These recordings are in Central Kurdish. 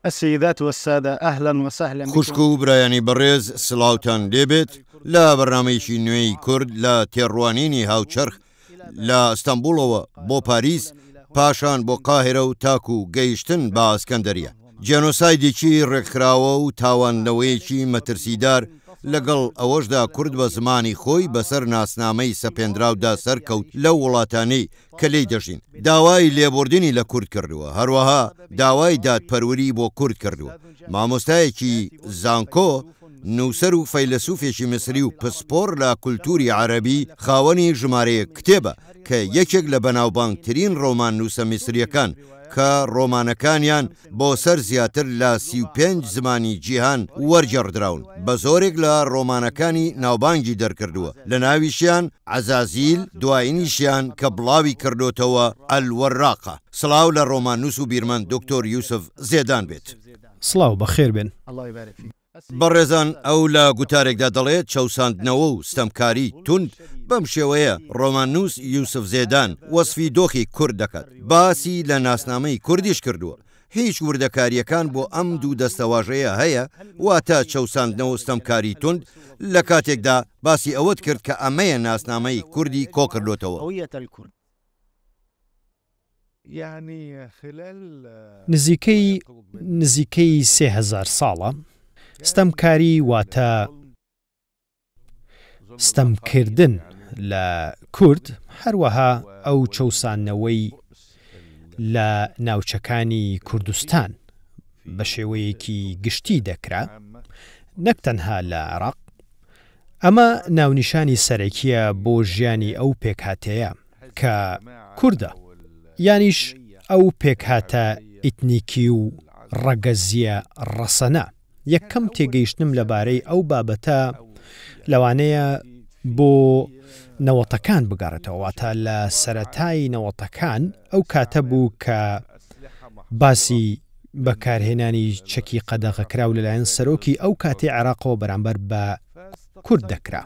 السيدات والسادة أهلا وسهلا بكم. خوشک و برایانی بەڕێز سڵاوتان لێبێت لە بەرنامەیەکی نوێی کورد لە تێڕوانینی هاوچەرخ لە ئەستەنبوڵەوە بۆ پاریس پاشان بۆ قاهیرە و تاکو گەیشتن بە ئەسکەندەریە. جێنۆسایدێکی ڕێکخراوە و تاواندنەوەیەکی مەترسیدار، لەگەڵ ئەوەشدا کورد بە زمانی خۆی بەسەر ناسنامەی سەپێندراودا سەرکەوت لەو وڵاتانەی کە لێی دەژین. داوای لێبوردنی لە کورد کردووە، هەروەها داوای دادپەروری بۆ کورد کردووە. مامۆستایەکی زانکۆ، نووسەر و فەیلەسوفێکی میسری و پسپۆڕ لە کولتووری عەرەبی، خاوەنی ژمارەیەک کتێبە کە یەکێک لە بەناوبانگترین ڕۆماننووسە میسرییەکان کە ڕۆمانەکانیان بۆ سەر زیاتر لە 35 زمانی جیهان وەرگێڕدراون، بە زۆرێک لە ڕۆمانەکانی ناوبانگی دەرکردووە، لە ناویشیان، عەزازیل، دوایینیشیان کە بڵاوی کردۆتەوە، الوراقە. سڵاو لە ڕۆماننووس و بیرمەند دکتۆر یوسف زێدان بێت. سڵاو، بەخێر بێن. بەڕێزان ئەو لە گوتارێکدا دەڵێت چەوساندنەوە و ستەمکاری توند، بەم شێوەیە ڕۆماننووس یوسف زێدان وەسفی دۆخی کورد دەکات، باسی لە ناسنامەی کوردیش کردووە، هیچ وردەکارییەکان بۆ ئەم دوو دەستەواژەیە هەیە، واتە چەوساندنەوە و ستەمکاری توند، لە کاتێکدا باسی ئەوەت کرد کە ئەمەیە ناسنامەی کوردی کۆکردۆتەوە. نزیکەی نزیکەی 3000 ساڵە ستەمکاری واتە ستەمکردن لە کورد هەروەها ئەو چەوساندنەوەی لە ناوچەکانی کوردستان بە شێوەیەکی گشتی دەکرا نەک تەنها لە عێراق ئەمە ناونیشانی سەرەکیە بۆ ژیانی ئەو پێکهاتەیە کە کوردە، یانیش ئەو پێکهاتە ئیتنیکی و ڕەگەزییە ڕەسەنە. یەکەم تێگەیشتنم لەبارەی ئەو بابەتە لەوانەیە بۆ نەوەتەکان بگەڕێتەوە، واتە لە سەرەتای نەوەتەکان، ئەو کاتە بوو کە باسی بەکارهێنانی چەکی قەدەغەکراو لەلایەن سەرۆکی ئەو کاتەی عێراقەوە بەرامبەر بە کورد دەکرا.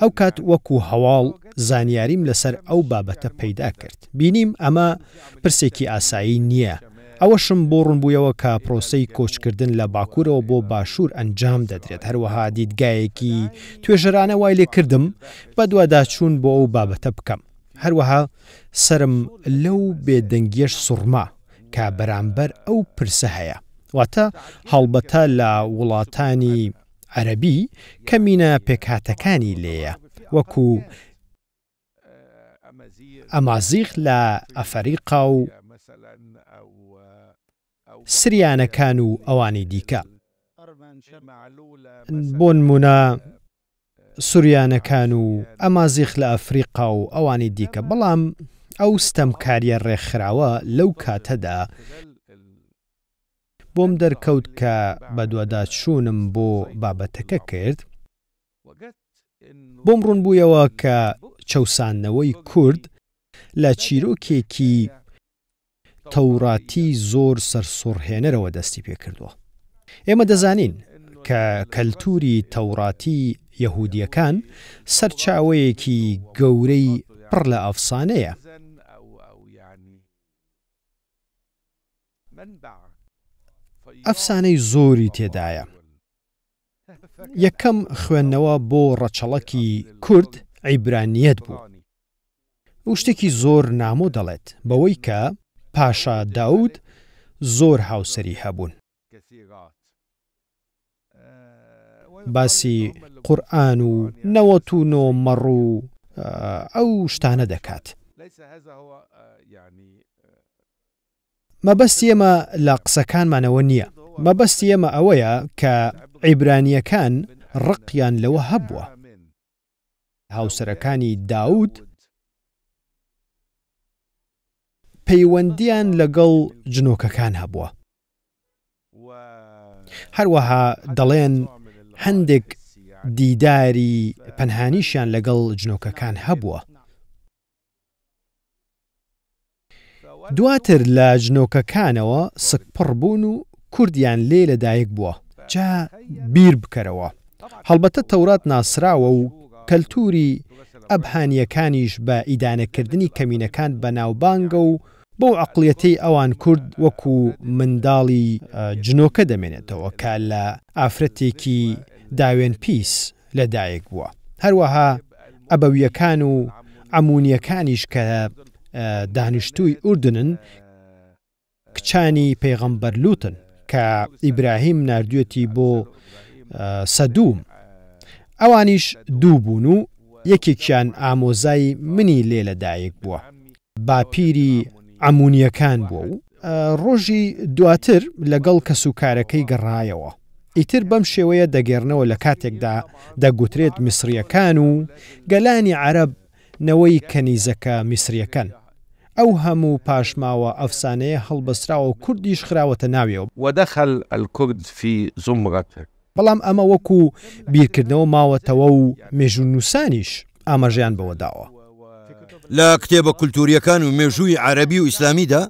ئەو کات وەکو هەواڵ زانیاریم لەسەر ئەو بابەتە پەیدا کرد. بینیم ئەمە پرسێکی ئاسایی نییە. ئەوەشم بۆ ڕوونبوویەوە کە پرۆسەی کۆچکردن لە باکوورەوە بۆ باشوور ئەنجام دەدرێت. هەروەها دیدگایەکی توێژەرانە وای لێکردم بەدواداچوون بۆ ئەو بابەتە بکەم. هەروەها سەرم لەو بێدەنگییەش سوڕما کە بەرامبەر ئەو پرسە هەیە. واتە هەڵبەتە لە وڵاتانی عەرەبی کەمینە پێکهاتەکانی لێیە وەکو ئەمازیغ لە ئەفەریقا و سریانەکان و ئەوانی دیکە. بۆنمونە سوریانەکان و ئەمازیغ لە ئەفریقا و ئەوانی دیکە، بەڵام ئەو ستەمکارییە ڕێکخراوە لەو کاتەدا بۆم دەرکەوت کە بەدواداچوونم بۆ بابەتەکە کرد، بۆم ڕوونبوویەوە کە چەوساندنەوەی کورد لە چیرۆکێکی تەوراتی زۆر سەرسوڕهێنەرەوە دەستی پێکردووە. ئێمە دەزانین کە کەلتووری تەوراتی یەهودییەکان سەرچاوەیەکی گەورەی پڕ لە ئەفسانەیە. ئەفسانەی زۆری تێدایە. یەکەم خوێندنەوە بۆ ڕەچەڵەکی کورد عیبرانییەت بوو و شتێکی زۆر نامۆ دەڵێت بەوەی کە پاشا داود زۆر هاوسەری هەبوون. باسی قورئان و 99 مەڕ و ئەو شتانە دەکات. مەبەستی ئێمە لە قسەکانمان ئەوە نییە. مەبەستی ئێمە ئەوەیە کە عیبرانییەکان ڕقیان لەوە هەبووە. هاوسەرەکانی داود پەیوەندییان لەگەڵ جنۆکەکان هەبووە. هەروەها دەڵێن هەندێک دیداری پەنهانیشیان لەگەڵ جنۆکەکان هەبووە. دواتر لە جنۆکەکانەوە سکپڕ بوون و کوردیان لێ لەدایک بووە. جا بیر بکەرەوە. هەڵبەتە تەورات ناسراوە و کەلتووری ئەبهانییەکانیش بە ئیدانەکردنی کەمینەکان بەناوبانگە و. بەو عەقڵیەتەی ئەوان کورد وەکو منداڵی جنۆکە دەمێنێتەوە کە لە ئافرەتێکی داوێن پیس لە دایک بووە. هەروەها ئەبەویەکان و عەمونیەکانیش کە دانیشتووی ئوردنن کچانی پێغەمبەر لوتن کە ئیبراهیم ناردویەتی بۆ سەدوم. ئەوانیش دوو بوون و یەکێکیان ئامۆزای منی لێ لە دایک بووە. باپیری عەمونییەکان بووە و ڕۆژی دواتر لەگەڵ کەسوکارەکەی گەڕایەوە. ئیتر بەم شێوەیە دەگێڕنەوە لە کاتێکدا دەگوترێت میسرییەکان و گەلانی عەرەب نەوەی کەنیزەکە میسرییەکەن. ئەو هەموو پاشماوە ئەفسانەیە هەڵبەستراوە و کوردیش خراوەتە ناویەوە. ودخل الکرد فی زمرە. بەڵام ئەمە وەکو بیرکردنەوە ماوەتەوە و مێژوونووسانیش ئاماژەیان بەوە داوە. لە کتێبە کولتوورییەکان و مێژووی عەرەبی و ئیسلامیدا؟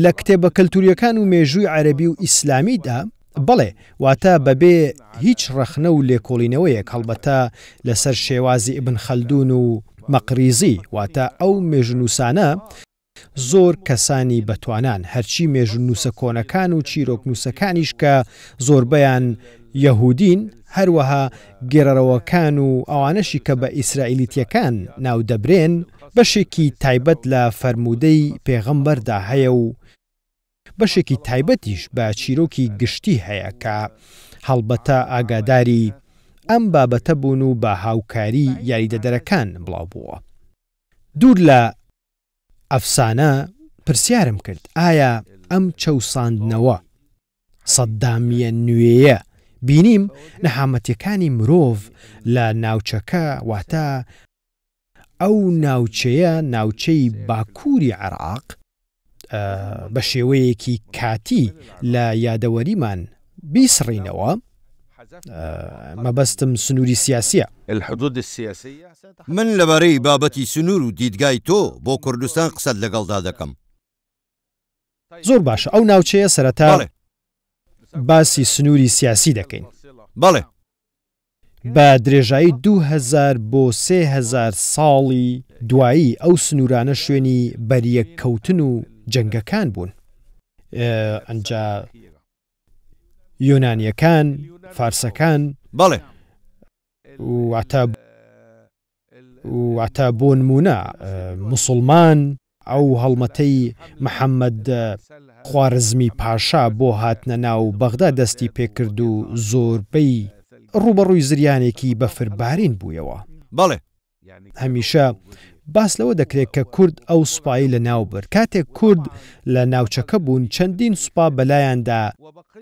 لە کتێبە کەلتوورییەکان و مێژووی عەرەبی و ئیسلامیدا، بەڵێ، واتە بەبێ هیچ ڕەخنە و لێکۆڵینەوەیەک، هەڵبەتە لەسەر شێوازی ئیبن خەلدون و مەقریزی، واتە ئەو مێژوونووسانە زۆر کەسانی بەتوانان، هەرچی مێژوونووسە کۆنەکان و چیرۆکنووسەکانیش کە زۆربەیان یەهوودین، هەروەها گێڕەرەوەکان و ئەوانەشی کە بە ئیسرائیلیتیەکان ناودەبرێن، بەشێکی تایبەت لە فەرموودەی پێغەمبەردا هەیە و بەشێکی تایبەتیش بە چیرۆکی گشتی هەیە کە هەڵبەتە ئاگاداری ئەم بابەتە بوون و بە هاوکاری یاریدەدەرەکان بڵاوبووە. دوور لە ئەفسانە پرسیارم کرد ئایا ئەم چەوساندنەوە سەددامییە نوێیە بینیم نەهامەتیەکانی مرۆڤ لە ناوچەکە واتە ئەو ناوچەیە ناوچەی باکووری عێراق بە شێوەیەکی کاتی لە یادەوەریمان بیسڕینەوە مەبەستم سنووری سیاسیە. الحدود السیاسیە. من لەبارەی بابەتی سنوور و دیدگای تۆ بۆ کوردستان قسەت لەگەڵدا دەکەم. زۆر باشە ئەو ناوچەیە سەرەتا بەڵێ. باسی سنووری سیاسی دەکەین. بەڵێ. بە درێژایی 2000 بۆ 3000 ساڵی دوایی ئەو سنوورانە شوێنی بەریەککەوتن و جەنگەکان بوون. ئەنجا یۆنانیەکان، فارسەکان. بەڵێ. واتە واتە بۆ نموونە موسڵمان ئەو هەڵمەتەی محەمەد خوارزمی پاشا بۆ هاتنە ناو بەغدا دەستی پێکرد و زۆربەی ڕووبەڕووی زریانێکی بەفربارین بوویەوە. بەڵێ. هەمیشە باس لەوە دەکرێت کە کورد ئەو سوپایەی لەناو برد. کاتێک کورد لە ناوچەکە بوون چەندین سوپا بەلایاندا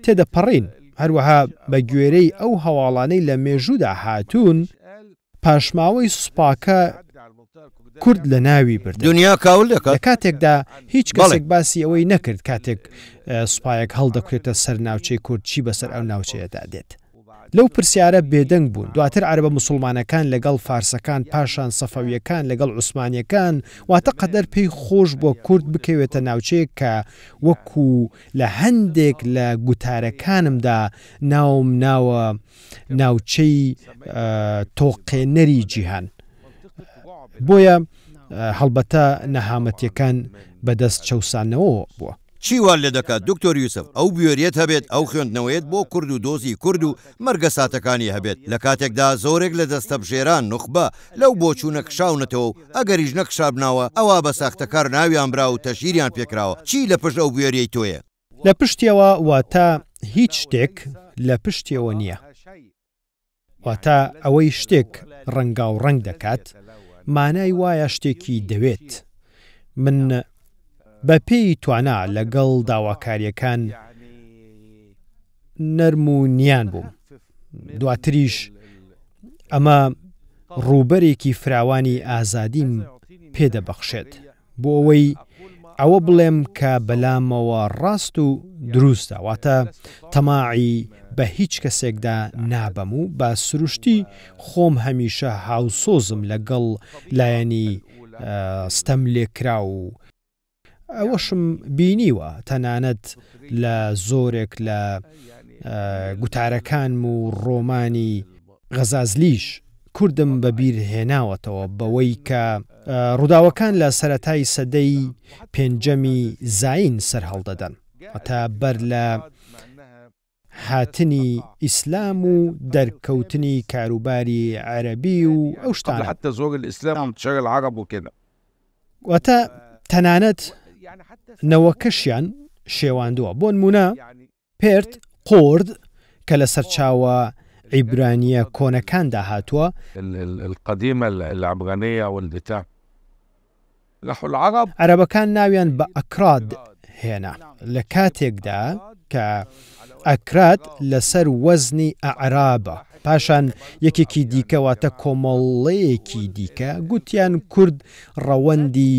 تێدەپەڕین. هەروەها بە گوێرەی ئەو هەواڵانەی لە مێژوودا هاتوون، پاشماوەی سوپاکە کورد لەناوی بردن. دونیا کاول دەکات. لە کاتێکدا هیچ بەڵێ. کەسێک باسی ئەوەی نەکرد کاتێک سوپایەک هەڵدەکوتێتە سەر ناوچەی کورد چی بەسەر ئەو ناوچەیەدا دێت. لەو پرسیارە بێدەنگ بوون. دواتر عەرەبە موسوڵمانەکان لەگەڵ فارسەکان، پاشان سەفەویەکان لەگەڵ عوسمانیەکان، واتە قەدەر پێی خۆش بووە کورد بکەوێتە ناوچەیەک کە وەکو لە هەندێک لە گوتارەکانمدا ناوم ناوە ناوچەی تۆقێنەری جیهان. بۆیە هەڵبەتە نەهامەتیەکان بەدەست چەوسانەوەوە بووە. چی وات لێ دەکات دکتۆر یوسف ئەو بوێریەت هەبێت ئەو خوێندنەوەیەت بۆ کورد و دۆزی کورد و مەرگەساتەکانی هەبێت لە کاتێکدا زۆرێک لە دەستەبژێران، نوخبە، لەو بۆچوونە کشاونەتەوە و ئەگەریش نەکشابناوە ئەوا بە ساختەکار ناویان برا و تەشهیریان پێکراوە چی لە پشت ئەو بوێریەی تۆیە؟ لە پشتیەوە واتە هیچ شتێک لە پشتیەوە نیە. واتە ئەوەی شتێک ڕەنگاوڕەنگ دەکات، مانای وایە شتێکی دەوێت. من بە پێی توانا لەگەڵ داواکارییەکان نەرم و نیان بووم. دواتریش ئەمە ڕووبەرێکی فراوانی ئازادیم پێ دەبەخشێت. بۆ ئەوەی ئەوە بڵێم کە بەلامەوە ڕاست و دروستە، واتە تەماعی بە هیچ کەسێکدا نابەم و بە سروشتی خۆم هەمیشە هاوسۆزم لەگەڵ لایەنی ستەملێکراو و ئەوەشم بینیوە تەنانەت لە زۆرێک لە گوتارەکانم و ڕۆمانی غەزازلیش. کوردم بە بیر هێناوەتەوە بەوەی کە ڕووداوەکان لە سەرەتای سەدەی پێنجەمی زایین سەرهەڵدەدەن، واتە بەر لە هاتنی ئیسلام و دەرکەوتنی کاروباری عەرەبی و ئەو شتانە. واتە تەنانەت نەوەکەشیان شێواندووە، بۆ نموونە پێرت قۆرد کە لە سەرچاوە عیبرانییە کۆنەکاندا هاتووە، عەرەبەکان ناویان بە ئەکراد هێنا، لە کاتێکدا کە ئەکراد لەسەر وەزنی ئەعرابە، پاشان یەکێکی دیکە واتە کۆمەڵەیەکی دیکە گوتیان کورد ڕەوەندی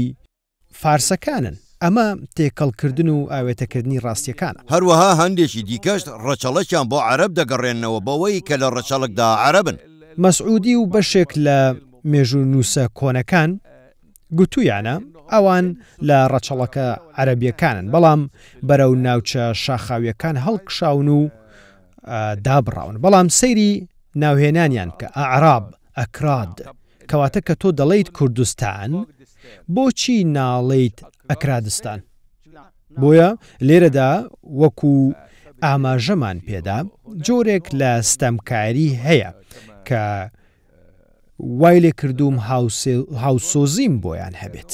فارسەکانن، ئەمە تێکەڵکردن و ئاوێتەکردنی ڕاستیەکانە. هەروەها هەندێکی دیکەش ڕەچەڵەکیان بۆ عەرەب دەگەڕێننەوە بەوەی کە لە ڕەچەڵکدا عەرەبن. مەسعودی و بەشێک لە مێژوونووسە کۆنەکان گوتوویانە ئەوان لە ڕەچەڵەکە عەرەبیەکانن، بەڵام بەرەو ناوچە شاخاویەکان هەڵکشاون و دابڕاون. بەڵام سەیری ناوهێنانیان بکە، ئەعراب، ئەکراد، کەواتە کە تۆ دەڵێیت کوردستان، بۆچی ناڵێیت ئەکرادستان؟ بۆیە لێرەدا وەکو ئاماژەمان پێدا، جۆرێک لە ستەمکاری هەیە کە وای لێ کردووم هاوسۆزیم بۆیان هەبێت.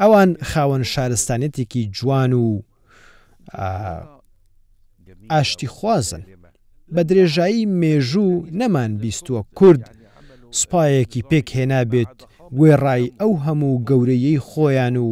ئەوان خاوەن شارستانیەتێکی جوان و ئاشتیخوازن. بە درێژایی مێژوو نەمان بیستووە کورد سوپایەکی پێک هێنابێت وێڕای ئەو هەموو گەورەییەی خۆیان و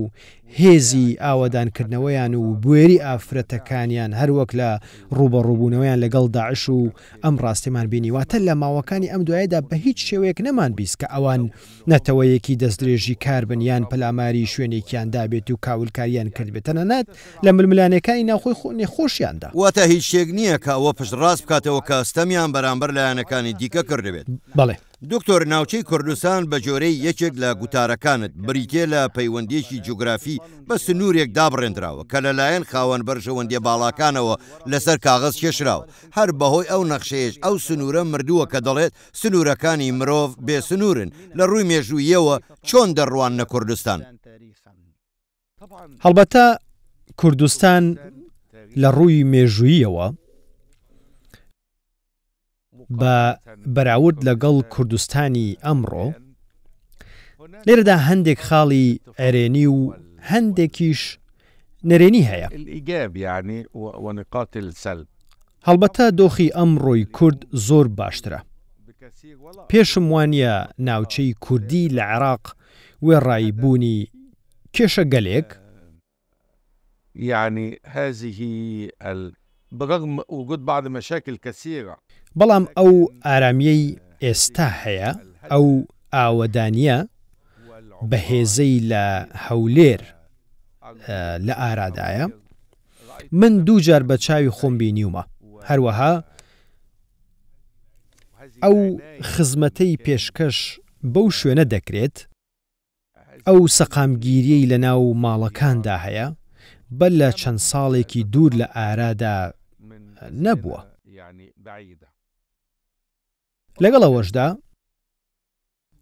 هێزی ئاوەدانکردنەوەیان و بوێری ئافرەتەکانیان هەروەک لە ڕووبەڕووبوونەوەیان لەگەڵ داعش و ئەم ڕاستیمان بینی واتە لە ماوەکانی ئەم دوایەدا بە هیچ شێوەیەک نەمان بیست کە ئەوان نەتەوەیەکی دەستدرێژی کار بن یان پەلاماری شوێنێکیان دابێت و کاولکاریان کردبێت تەنانەت لە ململانێکانی ناوخۆی خۆشیاندا. واتە هیچ شتێک نییە کە ئەوە پشتڕاست بکاتەوە کە ستەمیان بەرامبەر لایەنەکانی دیکە کردبێت. بەڵێ. دکتۆر ناوچەی کوردستان بە جۆرەی یەکێک لە گوتارەکانت بریتیە لە پەیوەندیەکی جوگرافی بە سنورێک دابڕێندراوە کە لەلایەن خاوەن بەرژەوەندیە باڵاکانەوە لەسەر کاغەز کێشراوە هەر بەهۆی ئەو نەخشەیەش ئەو سنورە مردووە کە دەڵێت سنوورەکانی مرۆڤ بێ سنوورن، لە ڕووی مێژووییەوە چۆن دەڕواننە کوردستان؟ هەڵبەتە کوردستان لە ڕووی مێژووییەوە بە بەراورد لەگەڵ کوردستانی ئەمڕۆ، لێرەدا هەندێک خاڵی ئەرێنی و هەندێکیش نەرێنی هەیە. هەڵبەتە دۆخی ئەمڕۆی کورد زۆر باشترە. پێشم وانییە ناوچەی کوردی لە عێراق وێڕای بوونی کێشە گەلێک، بەڵام ئەو ئارامییەی ئێستا هەیە، ئەو ئاوەدانییە بەهێزەی لە هەولێر لە ئارادایە، من دووجار بە چاوی خۆم بینیومە، هەروەها ئەو خزمەتەی پێشکەش بەو شوێنە دەکرێت، ئەو سەقامگیریەی لە ناو ماڵەکاندا هەیە، بەر لە چەند ساڵێکی دوور لە ئارادا نەبووە. لەگەڵ ئەوەشدا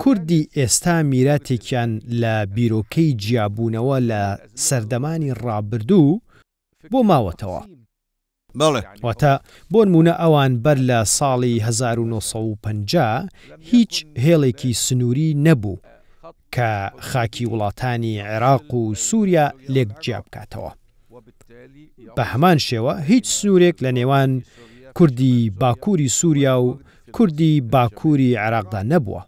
کوردی ئێستا میراتێکیان لە بیرۆکەی جیابوونەوە لە سەردەمانی ڕابردوو بۆ ماوەتەوە. بەڵێ. واتە بۆنموونە ئەوان بەر لە ساڵی 1950 هیچ هێڵێکی سنووری نەبوو کە خاکی وڵاتانی عێراق و سووریا لێک جیا بکاتەوە. بە هەمان شێوە هیچ سنوورێک لە نێوان کوردی باکووری سووریا و کوردی باکووری عێراقدا نەبووە.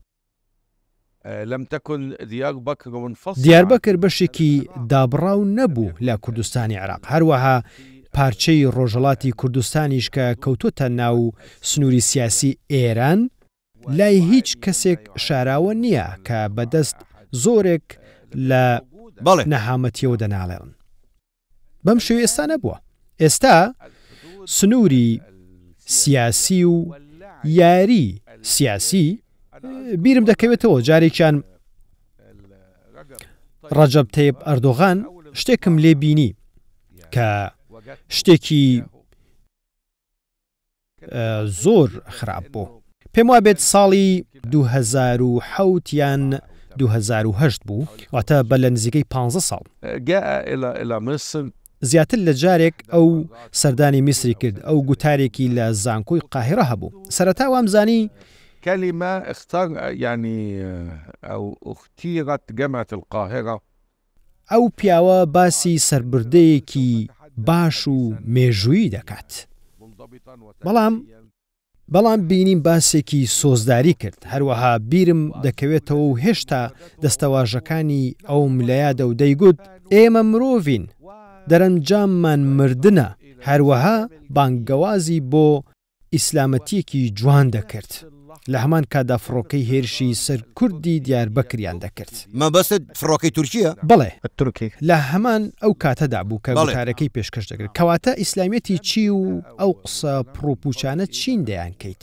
دیاربەکر بەشێکی دابڕاو نەبوو لە کوردستانی عێراق، هەروەها پارچەی ڕۆژهەڵاتی کوردستانیش کە کەوتۆتە ناو سنووری سیاسی ئێران، لای هیچ کەسێک شاراوە نییە کە بەدەست زۆرێک لە نەهامەتییەوە دەناڵێن. بەم شێوەیە ئێستا نەبووە. ئێستا سنووری سیاسی و یاری سیاسی بیرم دەکەوێتەوە جارێکیان ڕەجەب تەیب ئەردۆغان شتێکم لێ بینی کە شتێکی زۆر خراپ بوو. پێم وابێت ساڵی 2007 یان 2008 بوو، واتە بەر لە نزیکەی پانزە ساڵ. جاء الى مصر. زیاتر لە جارێک ئەو سەردانی میسری کرد، ئەو گوتارێکی لە زانکۆی قاهیڕە هەبوو. سەرەتا وامزانی. کلمە اختار یعنی او اختیرت جامعە القاهرە. ئەو پیاوە باسی سەربردەیەکی باش و مێژوویی دەکات. بەڵام. بەڵام بینیم باسێکی سۆزداری کرد، هەروەها بیرم دەکەوێتەوە و هێشتا دەستەواژەکانی ئەوم لەیادە و دەیگوت، ئێمە مرۆڤین، دەرەنجاممان مردنە، هەروەها بانگەوازی بۆ ئیسلامەتییەکی جوان دەکرد، لە هەمان کاتدا فڕۆکەی هێرشی سەر کوردی دیاربەکریان دەکرد. مەبەستت فڕۆکەی تورکییە؟ بەڵێ. لە هەمان ئەو کاتەدا بوو کە گوتارەکەی پێشکەش دەکرد. کەواتە ئیسلامیەتی چی و ئەو قسە پڕوپوچانە چین دەیانکەیت؟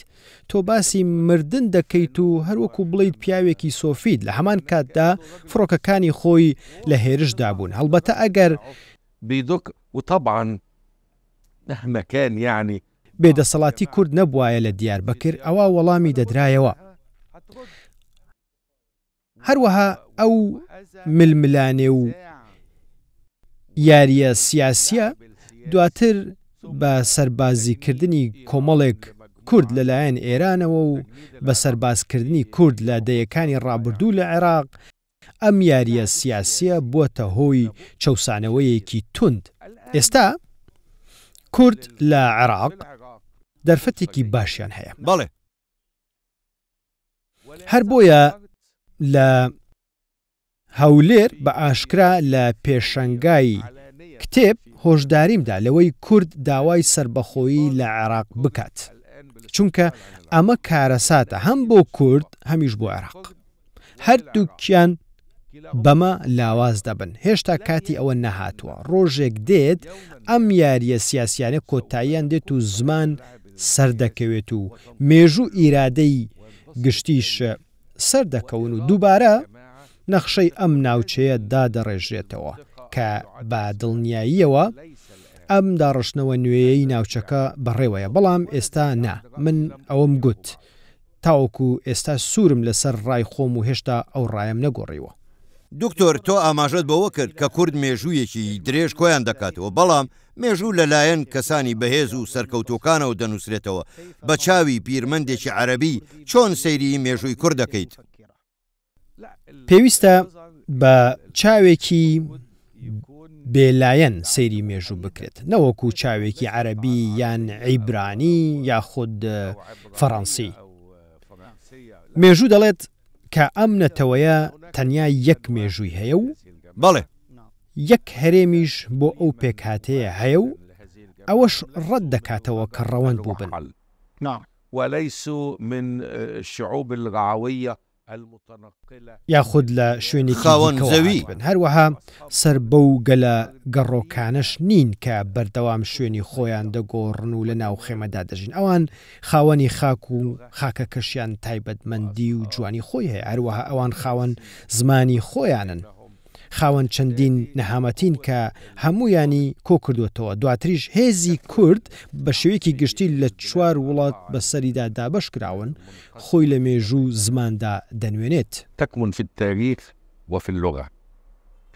تۆ باسی مردن دەکەیت و هەروەکو بڵێیت پیاوێکی سۆفیت، لە هەمان کاتدا فڕۆکەکانی خۆی لە هێرشدا بوون. هەڵبەتە ئەگەر. بيدق وطبعا مهما كان يعني. بێ دەسەڵاتی کورد نەبوایە لە دیاربەکر ئەوا وەڵامی دەدرایەوە. هەروەها ئەو ململانێ و یارییە سیاسییە دواتر بە سەربازیکردنی کۆمەڵێک کورد لەلایەن ئێرانەوە و بە سەربازکردنی کورد لە دەیەکانی ڕابردوو لە عێراق، ئەم یارییە سیاسییە بووەتە هۆی چەوسانەوەیەکی توند. ئێستا کورد لە عێراق دەرفەتێکی باشیان هەیە. بەڵێ. هەر بۆیە لە هەولێر بە ئاشکرا لە پێشەنگای کتێب هۆشداریم دا لەوەی کورد داوای سەربەخۆیی لە عێراق بکات، چونکە ئەمە کارەساتە هەم بۆ کورد هەمیش بۆ عێراق. هەردووکیان بەمە لاواز دەبن. هێشتا کاتی ئەوە نەهاتووە. ڕۆژێک دێت ئەم یارییە سیاسیانە کۆتاییان دێت و زمان سەردەکەوێت و مێژوو ئیرادەی گشتیش سەردەکەون و دووبارە نەخشەی ئەم ناوچەیە دادەڕێژرێتەوە کە بە دڵنیاییەوە ئەم داڕشتنەوە نوێیەی ناوچەکە بەڕێوەیە، بەڵام ئێستا نا، من ئەوەم گوت. تاوەکو ئێستا سوورم لەسەر ڕای خۆم و هێشتا ئەو ڕایەم نەگۆڕیوە. دکتۆر تۆ ئاماژەت بەوە کرد کە کورد مێژوویەکی درێژ کۆیان دەکاتەوە، بەڵام مێژوو لە لایەن کەسانی بەهێز و سەرکەوتووەکانەوە دەنووسرێتەوە، بە چاوی بیرمەندێکی عەرەبی چۆن سەیری مێژووی کورد دەکەیت؟ پێویستە بە چاوێکی بێلایەن سەیری مێژوو بکرێت، نەوەکو چاوێکی عەرەبی یان عیبرانی یاخود فەڕەنسی. مێژوو دەڵێت کە ئەم نەتەوەیە تەنیا یەک مێژووی هەیە و بەڵێ. یەک هەرێمیش بۆ ئەو پێکهاتەیە هەیە و ئەوەش ڕەت دەکاتەوە کە ڕەوەند بووبن. وليسوا من الشعوب الرعوية المتنقلة. یاخود لە شوێنێکی خاوەن دیکەوە زەوی. هاتبن، هەروەها سەر بەو گەلە گەڕۆکانەش نین کە بەردەوام شوێنی خۆیان دەگۆڕن و لەناو خێمەدا دەژین، ئەوان خاوەنی خاک و خاکەکەشیان تایبەتمەندی و جوانی خۆی هەیە، هەروەها ئەوان خاوەن زمانی خۆیانن. خاوەن چەندین نەهامەتین کە هەموویانی کۆکردووەتەوە، دواتریش هێزی کورد بە شێوەیەکی گشتی لە چوار وڵات بەسەریدا دابەشکراون، خۆی لە مێژوو و زماندا دەنوێنێت. تكمن في التاريخ وفي اللغة.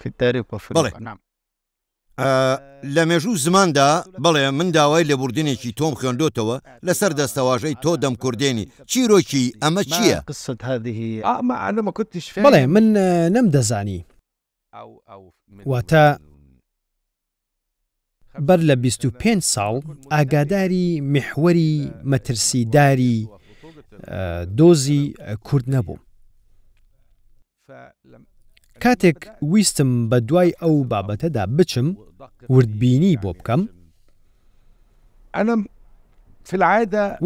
في التاريخ وفي بەڵێ. اللغة نعم. لە مێژوو زماندا، بەڵێ من داوای لێبوردنێکی تۆم خوێندۆتەوە لەسەر دەستەواژەی تۆ دەمکوردێنی، چیرۆکی ئەمە چییە؟ بەڵێ من نەمدەزانی، واتە بەر لە 25 ساڵ ئاگاداری میحوەری مەترسیداری دۆزی کورد نەبووم. کاتێک ویستم بە دوای ئەو بابەتەدا بچم وردبینی بۆ بکەم،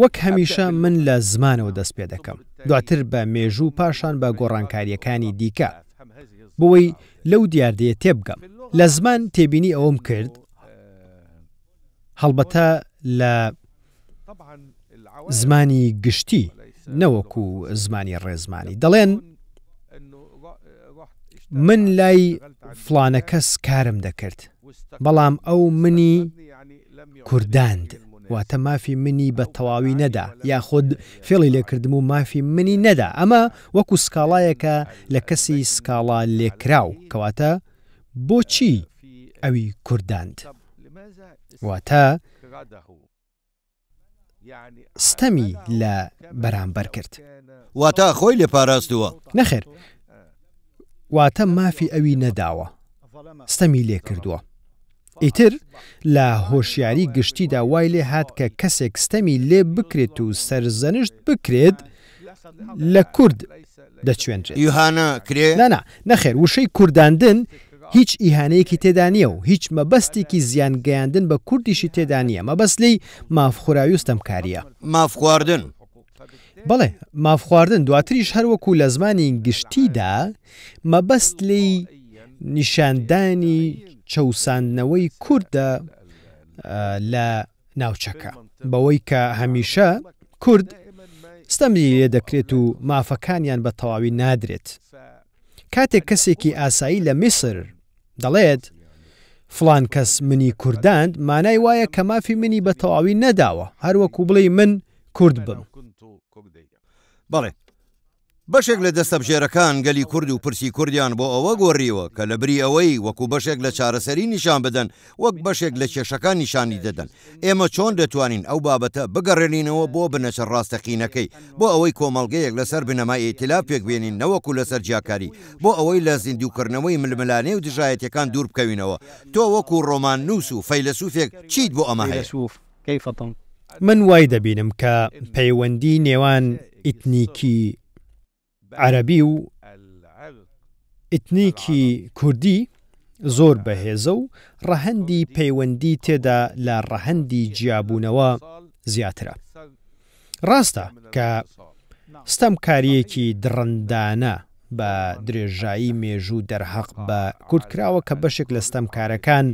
وەک هەمیشە من لە زمانەوە دەست پێ دەکەم، دواتر بە مێژوو پاشان بە گۆڕانکارییەکانی دیکە، بۆوەی لەو دیاردەیە تێبگەم. لە زمان تێبینی ئەوەم کرد، هەڵبەتە لە زمانی گشتی نەوەکو زمانی ڕێزمانی دەڵێن من لای فڵانە کەس کارم دەکرد بەڵام ئەو منی کورداند. واتە مافی منی بە تەواوی نەدا، یاخود فێڵی لێکردم و مافی منی نەدا، ئەمە وەکو سکاڵایەکە لە کەسی سکاڵا لێکراو، کەواتە بۆچی ئەوی کورداند؟ واتە ستەمی لە بەرامبەر کرد. واتە خۆی لێ پاراستووە. نەخێر واتە مافی ئەوی نەداوە، ستەمی لێ کردووە. ئیتر لە هۆشیاری گشتیدا وای لێ هات کە کەسێک ستەمی لێ بکرێت و سەرزەنشت بکرێت لە کورد دەچوێنرێت. ئیهانە کرێ؟ نا نا، نەخێر وشەی کورداندن هیچ ئیهانەیەکی تێدا نییە و هیچ مەبەستێکی زیان گەیاندن بە کوردیشی تێدا نییە، مەبەست لێی مافخوراوی و ستەمکارییە. مافخواردن. بەڵێ، مافخواردن، دواتریش هەر وەکو لە زمانی گشتیدا مەبەست لێی نیشاندانی چەوساندنەوەی کوردە لە ناوچەکە، بەوەی کە هەمیشە کورد ستەمی لێ دەکرێت و مافەکانیان بە تەواوی نادرێت. کاتێک کەسێکی ئاسایی لە میسر دەڵێت، فڵان کەس منی کورداند، مانای وایە کە مافی منی بە تەواوی نەداوە، هەروەکو بڵێی من کورد بم. بەڵێ، بەشێک لە دەستەبژێرەکان گەلی کورد و پرسی کوردیان بۆ ئەوە گۆڕیوە کە لە بری ئەوەی وەکو بەشێک لە چارەسەری نیشان بدەن، وەک بەشێک لە کێشەکان نیشانی دەدەن. ئێمە چۆن دەتوانین ئەو بابەتە بگەڕێنینەوە بۆ بنەچە ڕاستەقینەکەی، بۆ ئەوەی کۆمەڵگەیەک لەسەر بنەمای ئیئتیلاف پێکبێنین نەوەکو لەسەر جیاکاری، بۆ ئەوەی لە زیندووکردنەوەی ململانێ و دژایەتیەکان دوور بکەوینەوە. تۆ وەکو ڕۆماننووس و فەیلەسوفێک چیت بۆ ئەمە هەیە؟ من وای دەبینم کە پەیوەندی نێوان ئیتنیکی عەرەبی و ئیتنیکی کوردی زۆر بەهێزە و ڕەهەندی پەیوەندی تێدا لە ڕەهەندی جیابوونەوە زیاترە. ڕاستە کە ستەمکارییەکی دڕندانە بە درێژایی مێژوو دەرهەق بە کورد کراوە کە بەشێک لە ستەمکارەکان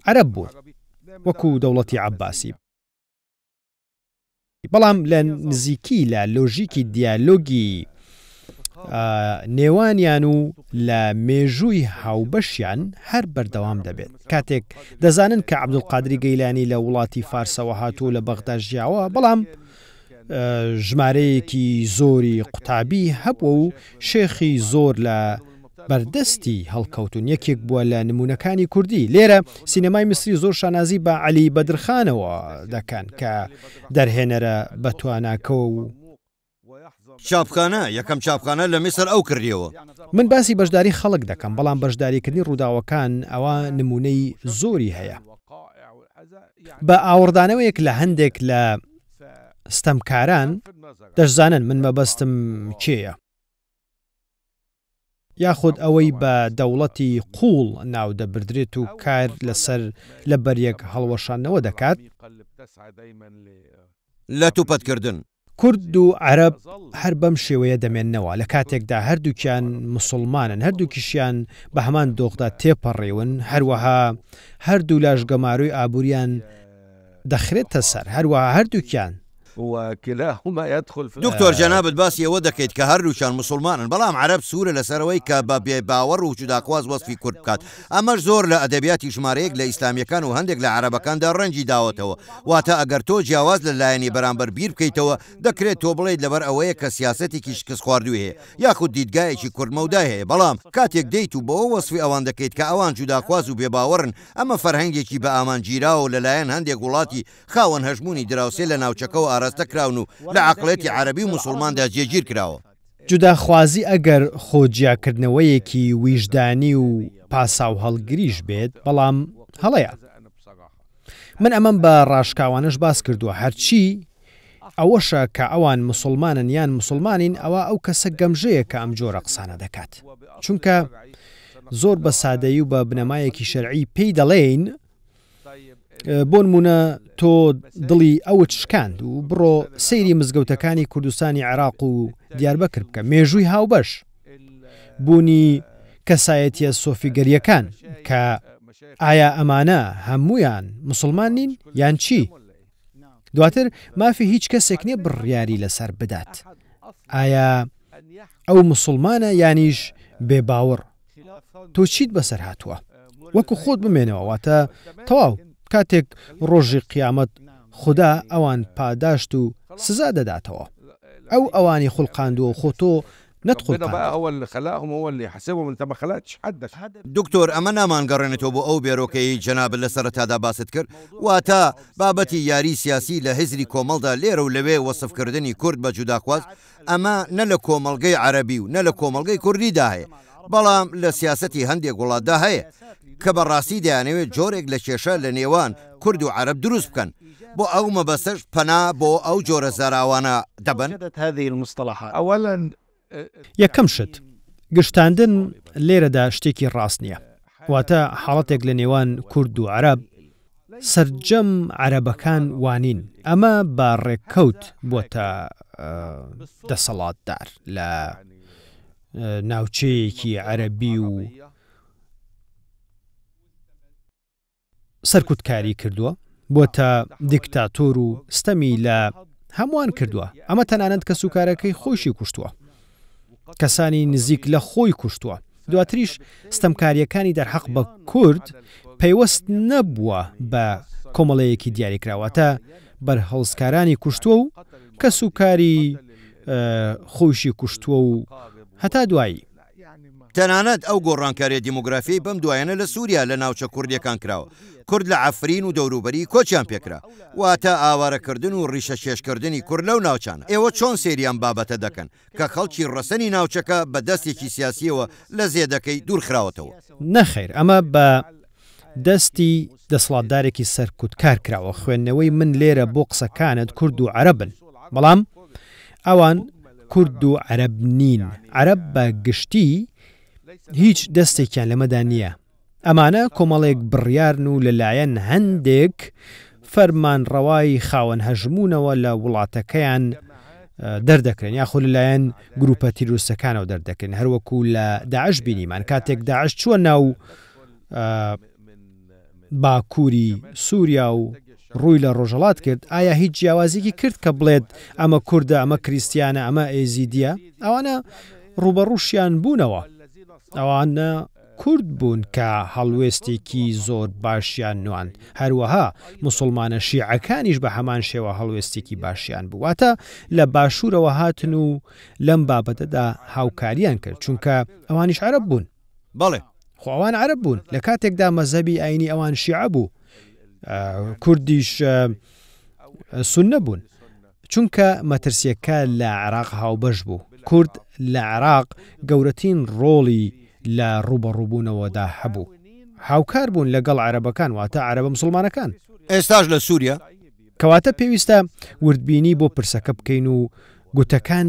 عەرەب بوون وەکو دەوڵەتی عەباسی، بەڵام لە نزیکی لە لۆژیکی دیالۆگی نێوانیان و لە مێژووی هاوبەشیان هەر بەردەوام دەبێت. کاتێک دەزانن کە عەبدولقادری گەیلانی لە وڵاتی فارسەوە هاتووە و لە بەغدا ژیاوە، بەڵام ژمارەیەکی زۆری قوتابی هەبووە و شێخی زۆر لە بەردەستی هەڵکەوتوون، یەکێک بووە لە نموونەکانی کوردی. لێرە سینەمای میسری زۆر شانازی بە عەلی بەدرخانەوە دەکەن کە دەرهێنەرە بەتواناکە و. چاپخانە، یەکەم چاپخانە لە میسر ئەو کردیەوە. من باسی بەشداری خەڵک دەکەم، بەڵام بەشداریکردنی ڕووداوەکان ئەوا نموونەی زۆری هەیە. بە ئاوڕدانەوەیەک لە هەندێک لە ستەمکاران، دەشزانن من مەبەستم کێیە. یاخود ئەوەی بە دەوڵەتی قووڵ ناودەبردرێت و کار لەسەر لەبەریەک هەڵوەشاندنەوە دەکات. لەتوپەتکردن. کورد و عەرەب هەر بەم شێوەیە دەمێننەوە، لە کاتێکدا هەردووکیان موسوڵمانن، هەردووکیشیان بە هەمان دۆخدا تێپەڕیون، هەروەها هەردوولاش گەمارۆی ئابووریان دەخرێتە سەر، هەروەها هەردووکیان. دکتۆر جەنابت باسی ئەوە دەکەیت کە هەردووکیان موسوڵمانن، بەڵام عەرەب سوورە لەسەر ئەوەی کە بە بێ باوەڕ و جوداخواز وەسفی کورد بکات، ئەمەش زۆر لە ئەدەبیاتی ژمارەیەک لە ئیسلامییەکان و هەندێک لە عەرەبەکاندا ڕەنگی داوەتەوە، واتە ئەگەر تۆ جیاواز لە لایەنی بەرامبەر بیر بکەیتەوە، دەکرێت تۆ بڵێیت لەبەر ئەوەیە کە سیاسەتێکی شکستخواردووی هەیە یاخود دیدگایەکی کورتمەودای هەیە، بەڵام کاتێک دێیت و بەوە وەسفی ئەوان دەکەیت کە ئەوان جوداخواز و بێباوەڕن، ئەمە فەرهەنگێکی بەئامانجگیراوە و لەلایەن هەندێک وڵاتی خاوەن هەژموونی دراوسێ لە ناوچەکەوە ئاراستە کراون و لە عەقڵیەتی عەرەبی و موسوڵماندا جێگیر کراوە. جوداخوازی ئەگەر خۆ جیاکردنەوەیەکی ویژدانی و پاساوهەڵگریش بێت، بەڵام هەڵەیە. من ئەمەم بە ڕاشکاوانەش باس کردووە، هەرچی ئەوەشە کە ئەوان موسوڵمانن یان موسوڵمانین، ئەوا ئەو کەسە گەمژەیە کە ئەم جۆرە قسانە دەکات. چونکە زۆر بە سادەیی و بە بنەمایەکی شەرعی پێی دەڵێین، بۆنمونە تۆ دڵی ئەوت شکاند و بڕۆ سەیری مزگەوتەکانی کوردستانی عێراق و دیاربەکر بکە، مێژووی هاوبەش، بوونی کەسایەتیە سۆفیگەریەکان کە ئایا ئەمانە هەموویان موسڵمان نین یان چی؟ دواتر مافی هیچ کەسێک نیە بڕیاری لەسەر بدات ئایا ئەو موسڵمانە یانیش بێ باوەڕ. تۆ چیت بەسەر هاتووە؟ وەکو خۆت بمێنەوە واتە تەواو کاتێک ڕۆژی قیامەت خودا ئەوان پاداشت و سزا دەداتەوە. ئەو ئەوانی خوڵقاندووە و خۆ تۆ ربنا بقى نەتخوڵقاندوون. هو اللي خلقهم هو اللي يحاسبهم، انت ما خلقتش حد. دکتۆر ئەمە نامانگەڕێنێتەوە بۆ ئەو بێرۆکەیەی جەنابت لە سەرەتادا باست کرد، واتە بابەتی یاری سیاسی لە هزری کۆمەڵدا لێرە و لەوێ وەسفکردنی کورد بە جوداخواز، ئەمە نە لە کۆمەڵگەی عەرەبی و نە لە کۆمەڵگەی کوردیدا هەیە، بەڵام لە سیاسەتی هەندێک وڵاتدا هەیە کە بە ڕاستی دەیانەوێت جۆرێک لە کێشە لە نێوان کورد و عەرەب دروست بکەن، بۆ ئەو مەبەستەش پەنا بۆ ئەو جۆرە زاراوانە دەبەن. یەکەم شت، گشتاندن لێرەدا شتێکی ڕاست نییە. واتە حاڵەتێک لە نێوان کورد و عەرەب، سەرجەم عەرەبەکان وانین، ئەمە بە ڕێککەوت بووەتە دەسەڵاتدار لە ناوچەیەکی عەرەبی و سەرکوتکاری کردووە، بۆتە دیکتاتۆر و ستەمی لە هەمووان کردووە، ئەمە تەنانەت کەسوکارەکەی خۆیشی کوشتووە، کەسانی نزیک لە خۆی کوشتووە، دواتریش ستەمکارییەکانی دەرحەق بە کورد پەیوەست نەبووە بە کۆمەڵەیەکی دیاریکراو، واتە بەرهەڵستکارانی کوشتووە و کەسوکاری خۆیشی کوشتووە و هەتا دوایی. تەنانەت ئەو گۆڕانکاریە دیمۆگرافیەی بەم دوایانە لە سوریا لە ناوچە کوردیەکان کراوە، کورد لە عەفرین و دەوروبەری کۆچیان پێکرا، واتە ئاوارەکردن و ڕیشەکێشکردنی کورد لەو ناوچانە. ئێوە چۆن سەیری ئەم بابەتە دەکەن کە خەڵکی ڕەسەنی ناوچەکە بە دەستێکی سیاسیەوە لە زێدەکەی دوورخراوەتەوە؟ نەخێر ئەمە بە دەستی دەسڵاتدارێکی سەرکوتکار کراوە، خوێندنەوەی من لێرە بۆ قسەکانت کورد و عەرەبن، بەڵام ئەوان کورد و عەرەب نین، عەرەب بە گشتی هیچ دەستێکیان لەمەدا نییە، ئەمانە کۆمەڵێک بڕیارن و لەلایەن هەندێک فەرمانڕەوای خاوەن هەژموونەوە لە وڵاتەکەیان دەردەکرێن یاخۆ لەلایەن گروپە تیرۆریستەکانەوە دەردەکرێن هەروەکو لە داعش بینیمان کاتێک داعش چووە ناو باکووری سووریا و ڕووی لە ڕۆژهەڵات کرد، ئایا هیچ جیاوازییەکی کرد کە بڵێت ئەمە کوردە، ئەمە کریستیانە، ئەمە ئێزیدییە؟ ئەوانە ڕووبەڕووشیان بوونەوە. ئەوانە کورد بوون کە هەڵوێستێکی زۆر باشیان نواند. هەروەها موسڵمانە شیعەکانیش بە هەمان شێوە هەڵوێستێکی باشیان بوو. واتە لە باشوورەوە هاتن و لەم بابەتەدا هاوکارییان کرد، چونکە ئەوانیش عەرەب بوون. بەڵێ. خۆ ئەوان عەرەب بوون لە کاتێکدا مەزهەبی ئاینی ئەوان شیعە بوو کوردیش سوننە بوون چونکە مەترسیەکە لە عێراق هاوبەش بوو کورد لە عێراق گەورەترین ڕۆڵی لە ڕووبەڕووبوونەوەدا هەبوو هاوکار بوون لەگەڵ عەرەبەکان واتە عەرەبە مسوڵمانەکان. ئێستاش لە سوریا. کەواتە پێویستە وردبینی بۆ پرسەکە بکەین و گوتەکان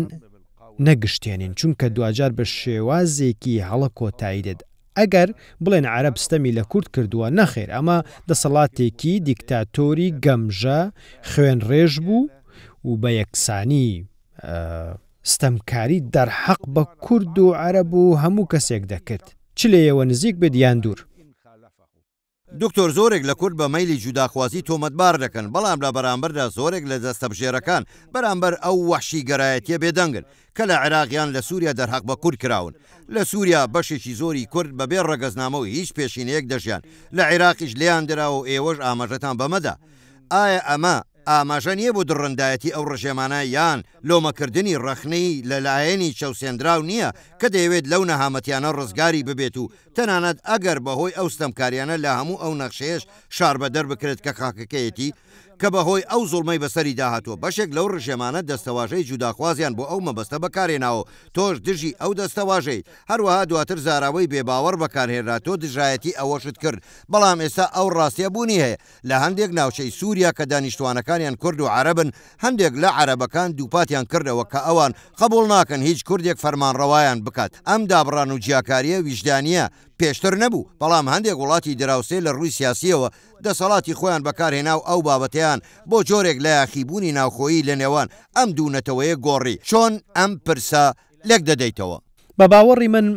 نەگشتێنین، چونکە دواجار بە شێوازێکی هەڵە کۆتایی دێت، ئەگەر بڵێن عەرەب ستەمی لە کورد کردووە، نەخێر ئەمە دەسەڵاتێکی دیکتاتۆری گەمژە خوێنڕێژ بوو و بە یەکسانی ستەمکاری دەرحەق بە کورد و عەرەب و هەموو کەسێک دەکرد، چ لێیەوە نزیک بێت یان دوور. دکتۆر زۆرێک لە کورد بە مەیلی جوداخوازی تۆمەتبار دەکەن، بەڵام لە بەرامبەردا زۆرێک لە دەستەبژێرەکان بەرامبەر ئەو وەحشیگەرایەتیە بێدەنگن کە لە عێراق یان لە سوریا دەرهەق بە کورد کراون. لە سوریا بەشێکی زۆری کورد بە بێ ڕەگەزنامە و هیچ پێشینەیەک دەژیان، لە عێراقیش لێیان دراوە و ئێوەش ئاماژەتان بەمە دا. ئایا ئەمە ئاماژە نیە بۆ دڕندایەتی ئەو ڕژێمانە یان لۆمەکردنی ڕەخنەی لە لایەنی چەوسێندراو نیە کە دەیەوێت لەو نەهامەتیانە ڕزگاری ببێت و تەنانەت ئەگەر بەهۆی ئەو ستەمکاریانە لە هەموو ئەو نەخشەیەش شاربەدەر بکرێت کە خاکەکەیەتی کە بەهۆی ئەو زوڵمەی بەسەریدا هاتووە بەشێک لەو ڕژێمانە دەستەواژەی جوداخوازیان بۆ ئەو مەبەستە بەکارهێناوە و تۆش دژی ئەو دەستەواژەیت هەروەها دواتر زاراوەی بێباوەڕ بەکارهێنرا تۆ دژایەتی ئەوەشت کرد بەڵام ئێستا ئەو ڕاستیە بوونی هەیە لە هەندێک ناوچەی سووریا کە دانیشتووانەکانیان کورد و عەرەبن، هەندێک لە عەرەبەکان دووپاتیان کردەوە کە ئەوان قبوڵ ناکەن هیچ کوردێک فەرمانڕەوایان بکات. ئەم دابڕان و جیاکارییە ویژدانییە پێشتر نەبوو، بەڵام هەندێک وڵاتی دراوسێ لە ڕووی سیاسییەوە دەسەڵاتی خۆیان بەکارهێنا و ئەو بابەتەیان بۆ جۆرێک لە یاخیبوونی ناوخۆیی لە نێوان ئەم دوو نەتەوەیە گۆڕی. چۆن ئەم پرسە لێکدەدەیتەوە؟ بە باوەڕی من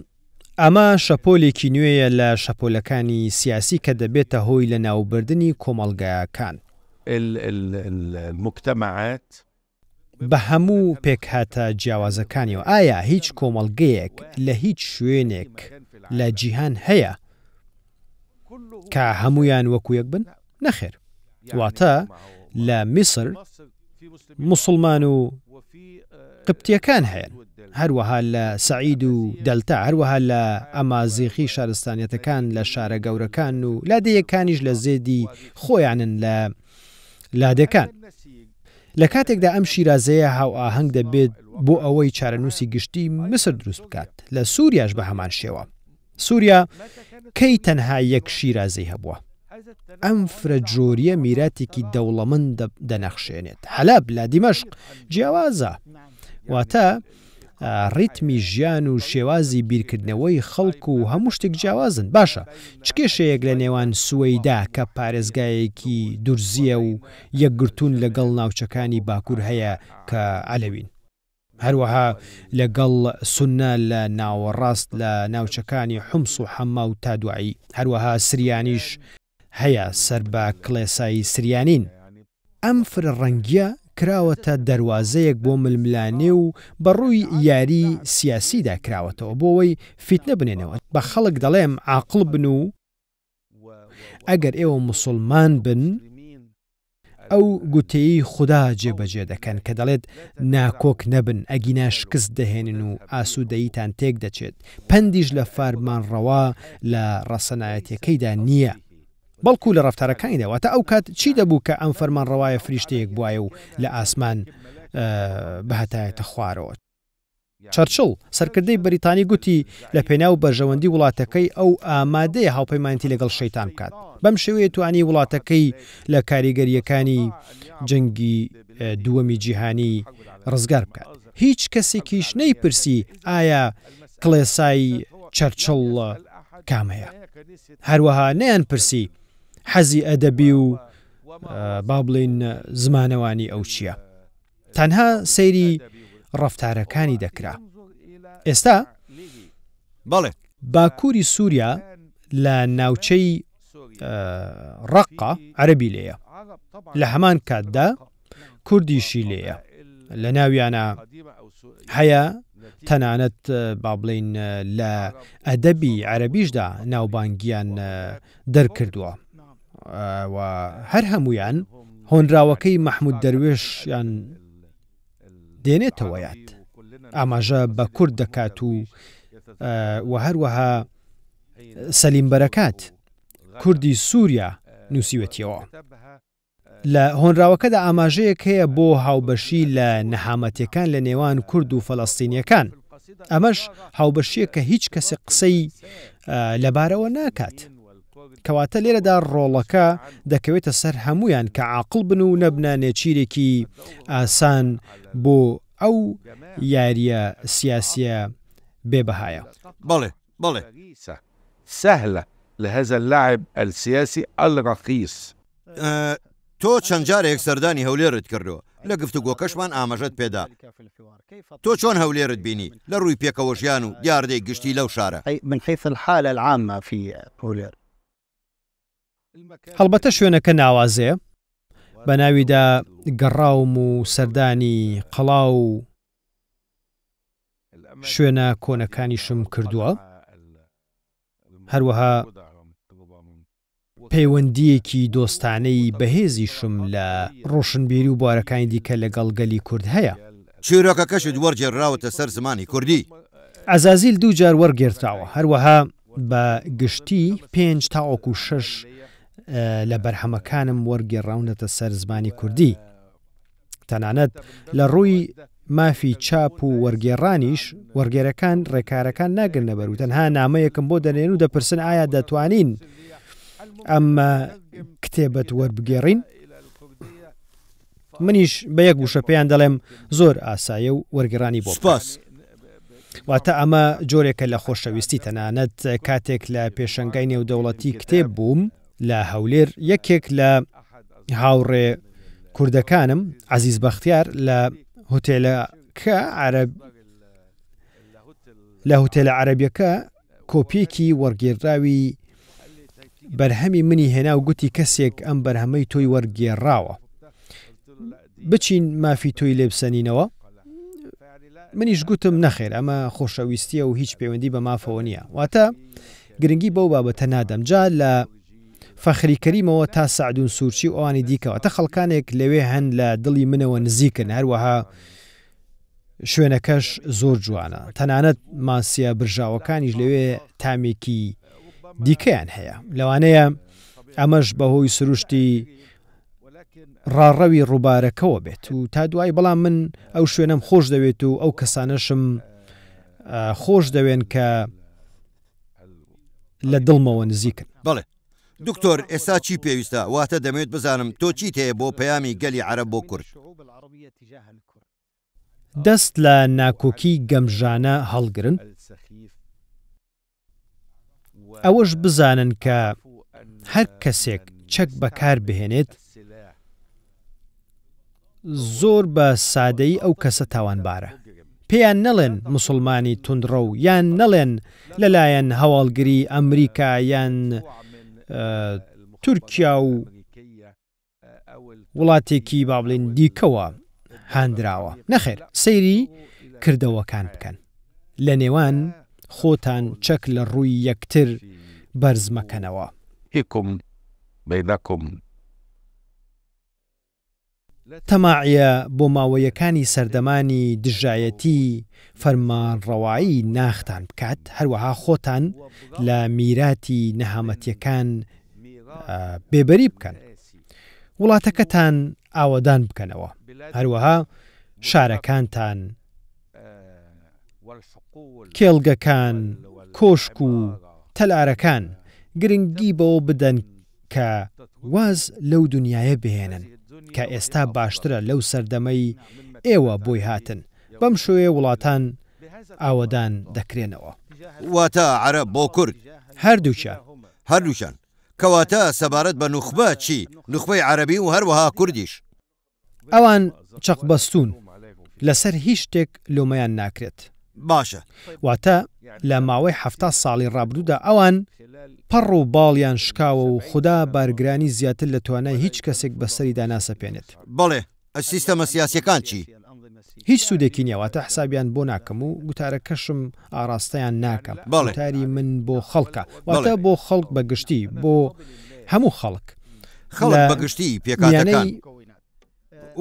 ئەمە شەپۆلێکی نوێیە لە شەپۆلەکانی سیاسی کە دەبێتە هۆی لەناوبردنی کۆمەڵگاکان. المجتمعات. بە هەموو پێکهاتە جیاوازەکانیەوە، ئایا هیچ کۆمەڵگەیەک لە هیچ شوێنێک لە جیهان هەیە کە هەموویان وەکو یەک بن؟ نەخێر. واتە لە میسر موسڵمان و قبتییەکان هەیەن، هەروەها لە سەعید و دەلتا، هەروەها لە ئەمازیغی شارستانیەتەکان لە شارە گەورەکان و لادێیەکانیش لە زێدی خۆیانن لە لادێکان. لە کاتێکدا ئەم شیرازەیە هاوئاهەنگ دەبێت بۆ ئەوەی چارەنووسی گشتی میسر دروست بکات، لە سوریاش بە هەمان شێوە. سوریا کەی تەنها یەک شیرازەی هەبووە؟ ئەم فرە جۆریە میراتێکی دەوڵەمەند دەنەخشێنێت. حەلەب لە دیمەشق جیاوازە. واتە ڕیتمی ژیان و شێوازی بیرکردنەوەی خەڵک و هەموو شتێک جیاوازن. باشە چ کێشەیەک لە نێوان سوەیدا کە پارێزگایەکی دورزییە و یەکگرتوون لەگەڵ ناوچەکانی باکوور هەیە کە عەلەوین؟ هەروەها لەگەڵ سوننە لە ناوەڕاست لە ناوچەکانی حومس و حەما و تا دوایی، هەروەها سریانیش هەیە سەر بە کڵێسای سریانین. ئەم فرە ڕەنگییە کراوەتە دەروازەیەک بۆ ململانێ و بە ڕووی یاری سیاسیدا کراوەتەوە بۆ ئەوەی فیتنە بنێنەوە. بە خەڵک دەڵێم عاقڵ بن و ئەگەر ئێوە موسڵمان بن، ئەو گوتەیەی خودا جێبەجێ دەکەن کە دەڵێت ناکۆک نەبن ئەگینا شکست دەهێنن و ئاسوودەییتان تێک دەچێت، پەندیش لە فارمانڕەوا لە ڕەسەنایەتیەکەیدا نییە، بەڵکو لە ڕەفتارەکانیدا، واتە ئەو کات چی دەبوو کە ئەم فەرمانڕەوایە فریشتەیەک بوایە و لە ئاسمان بهاتایەتە خوارەوە؟ چەرچڵ، سەرکردەی بەریتانی گوتی لە پێناو بەرژەوەندی وڵاتەکەی ئەو ئامادەیە هاوپەیمانێتی لەگەڵ شەیتان بکات. بەم شێوەیە توانی وڵاتەکەی لە کاریگەرییەکانی جەنگی دووەمی جیهانی ڕزگار بکات. هیچ کەسێکیش نەیپرسی ئایا کڵێسای چەرچڵ کامەیە. هەروەها نەیانپرسی حەزی ئەدەبی و با بڵێین زمانەوانی ئەو چییە. تەنها سەیری ڕەفتارەکانی دەکرا. ئێستا بەڵێ. باکووری سووریا لە ناوچەی ڕەققە عەرەبی لێیە، لە هەمان کاتدا کوردیشی لێیە، لە ناویانە هەیە تەنانەت با بڵێین لە ئەدەبی عەرەبیشدا ناوبانگیان دەرکردووە. و هەر هەموویان هۆنراوەکەی مەحمود دەروێشیان دێنێتەوە یاد، ئاماژە بە کورد دەکات و و هەروەها سەلیم بەرەکات کوردی سووریا نووسیوەتیەوە. لە هۆنراوەکەدا ئاماژەیەک هەیە بۆ هاوبەشی لە نەهامەتیەکان لە نێوان کورد و فەلەستینیەکان، ئەمەش هاوبەشیەک کە هیچ کەسێک قسەی لەبارەوە ناکات. کەواتە لێرەدا ڕۆڵەکە دەکەوێتە سەر هەموویان کە عاقڵ بن و نەبنە نێچیرێکی ئاسان بۆ ئەو یاریە سیاسیە بێ بەهایە. بەڵێ بەڵێ. سهلە لهذا اللعب السیاسی الرخیص. تۆ چەند جارێک سەردانی هەولێرت کردووە، لە گفتوگۆکەشمان ئاماژەت پێدا، تۆ چۆن هەولێرت بینی لە ڕووی پێکەوەژیان و دیاردەی گشتی لەو شارە؟ من حیث الحالە العامە فی هولێر. هەڵبەتە شوێنەکە ناوازەیە، بە ناویدا گەڕاوم و سەردانی قەڵا و شوێنە کۆنەکانیشم کردووە، هەروەها پەیوەندییەکی دۆستانەی بەهێزیشم لە ڕۆشنبیری و بوارەکانی دیکە لەگەڵ گەلی کورد هەیە. چیرۆکەکەشت وەرگێڕراوەتە سەر زمانی کوردی. عەزازیل دووجار وەرگێردراوە، هەروەها بە گشتی پێنج تاوەکو شەش لە بەرهەمەکانم وەرگێڕاونەتە سەر زمانی کوردی. تەنانەت لە ڕووی مافی چاپ و وەرگێڕانیش، وەرگێرەکان ڕێکارەکان ناگرنەبەر و تەنها نامەیەکم بۆ دەنێرن و دەپرسن ئایا دەتوانین ئەم کتێبەت وەربگێڕین؟ منیش بە یەک وشە پێیان دەڵێم زۆر ئاسایە و وەرگێڕانی بۆ بکەن. سوپاس. واتە ئەمە جۆرێکە لە خۆشەویستی، تەنانەت کاتێک لە پێشەنگای نێودەوڵەتی کتێب بووم لە هەولێر، یەکێک لە هاوڕێ کوردەکانم عەزیز بەختیار لە هوتێلەکە عەرەب لە هوتێلە عەرەبیەکە کۆپیەکی وەرگێڕراوی بەرهەمی منی هێنا و گوتی کەسێک ئەم بەرهەمەی تۆی وەرگێڕاوە بچین مافی تۆی لێ بسەنینەوە منیش گوتم نەخێر ئەمە خۆشەویستیە و هیچ پەیوەندی بە مافەوە نییە واتە گرنگی بەو بابەتە نادەم جا لە. فەخری کەریمەوە تا سەعدون سوورچی و ئەوانی دیکە، واتە خەڵکانێک لەوێ هەن لە دڵی منەوە نزیکن، هەروەها شوێنەکەش زۆر جوانە، تەنانەت ماسییە برژاوەکانیش لەوێ تامێکی دیکەیان هەیە، لەوانەیە ئەمەش بەهۆی سروشتی ڕاڕەوی ڕووبارەکەوە بێت و تا دوایی، بەڵام من ئەو شوێنەم خۆش دەوێت و ئەو کەسانەشم خۆش دەوێن کە لە دڵمەوە نزیکن. بەڵێ دکتۆر ئێستا چی پێویستە؟ واتە دەمەوێت بزانم تۆ چیت هەیە بۆ پەیامی گەلی عەرەب بۆ کورد؟ دەست لە ناکۆکی گەمژانە هەڵگرن، ئەوەش بزانن کە هەر کەسێک چەک بەکار بهێنێت زۆر بە سادەیی ئەو کەسە تاوانبارە. پێیان نەڵێن موسڵمانی توندڕەو یان نەڵێن لەلایەن هەواڵگری ئەمریکا یان تورکیا و وڵاتێکی با بڵێین دیکەوە هاندراوە. نەخێر، سەیری کردەوەکان بکەن. لە نێوان خۆتان چەک لە ڕووی یەکتر بەرز مەکەنەوە. تەماعیە بۆماوەیەکانی سەردەمانی دژایەتی فەرمانڕەوایی ناختان بکات، هەروەها خۆتان لە میراتی نەهامەتیەکان بێبەری بکەن، وڵاتەکەتان ئاوەدان بکەنەوە، هەروەها شارەکانتان، کێڵگەکان، کۆشک و تەلارەکان، گرنگی بەوە بدەن کە واز لەو دونیایە بهێنن کە ئێستا باشترە لەو سەردەمەی ئێوە بۆی هاتن، بەم شێوەیە وڵاتان ئاوەدان دەکرێنەوە. واتە عەرەب بۆ کورد؟ هەردووکیان. هەردووکیان. کەواتە سەبارەت بە نوخبە چی؟ نوخبەی عەرەبی و هەروەها کوردیش. ئەوان چەقبەستوون، لەسەر هیچ شتێک لۆمەیان ناکرێت. باشە. واتە لە ماوەی 70 ساڵی ڕابردوودا ئەوان پەڕ و باڵیان شکاوە و خودا بارگرانی زیاتر لە توانای هیچ کەسێک بەسەریدا ناسەپێنێت. بەڵێ، سیستەمە سیاسیەکان چی؟ هیچ سوودێکی نییە، واتە حسابیان بۆ ناکەم و گوتارەکەشم ئاڕاستەیان ناکەم، گوتاری من بۆ خەڵکە، واتە بۆ خەڵک بە گشتی، بۆ هەموو خەڵک. خەڵک بە گشتی، پێکهاتەکان.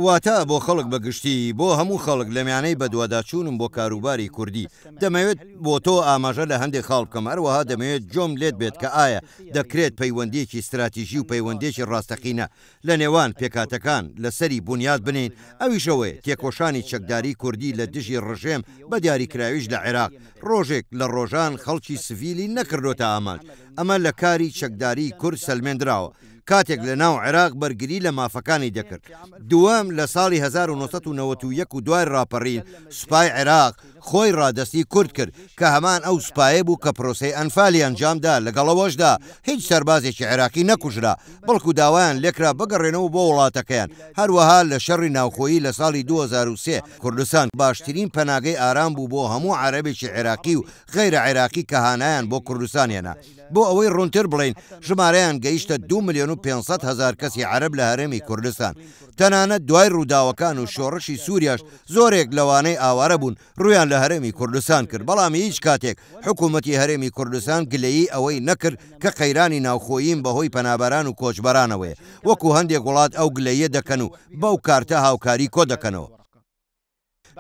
واتە بۆ خەڵک بە گشتی، بۆ هەموو خەڵک لە میانەی بەدواداچوونم بۆ کاروباری کوردی، دەمەوێت بۆ تۆ ئاماژە لە هەندێک خاڵ بکەم، هەروەها دەمەوێت گوێم لێت بێت کە ئایا دەکرێت پەیوەندییەکی ستراتیژی و پەیوەندییەکی ڕاستەقینە لە نێوان پێکهاتەکان لەسەری بونیاد بنێین، ئەویش ئەوەیە تێکۆشانی چەکداری کوردی لە دژی ڕژێم بە دیاریکراویش لە عێراق ڕۆژێک لە ڕۆژان خەڵکی سڤیلی نەکردۆتە ئامانج، ئەمە لە کاری چەکداری کورد سەلمێندراوە کاتێک لە ناو عێراق بەرگری لە مافەکانی دەکرد. دووەم، لە ساڵی 1991 و دوای ڕاپەڕین سوپای عێراق خۆی ڕادەستی کورد کرد کە هەمان ئەو سوپایە بوو کە پرۆسەی ئەنفالی ئەنجامدا، لەگەڵ ئەوەشدا هیچ سەربازێکی عێراقی نەکوژرا، بەڵکو داوایان لێکرا بگەڕێنەوە بۆ وڵاتەکەیان، هەروەها لە شەڕی ناوخۆیی لە ساڵی 2003 کوردستان باشترین پەناگەی ئارام بوو بۆ هەموو عەرەبێکی عێراقی و غەیرە عێراقی کە هانایان بۆ کوردستان هێنا. بۆ ئەوەی ڕوونتر بڵێین ژمارەیان گەیشتە دوو ملیۆن و 500 هەزار کەسی عەرەب لە هەرێمی کوردستان. تەنانەت دوای ڕووداوەکان و شۆڕشی سووریاش زۆرێک لەوانەی ئاوارە بوون ڕوویان لە هەرێمی کوردستان کرد، بەڵام هیچ کاتێک حکوومەتی هەرێمی کوردستان گلەیی ئەوەی نەکرد کە قەیرانی ناوخۆییم بەهۆی پەنابەران و کۆچبەرانەوەیە، وەکو هەندێک وڵات ئەو گلەییە دەکەن و بەو کارتە هاوکاری کۆدەکەنەوە.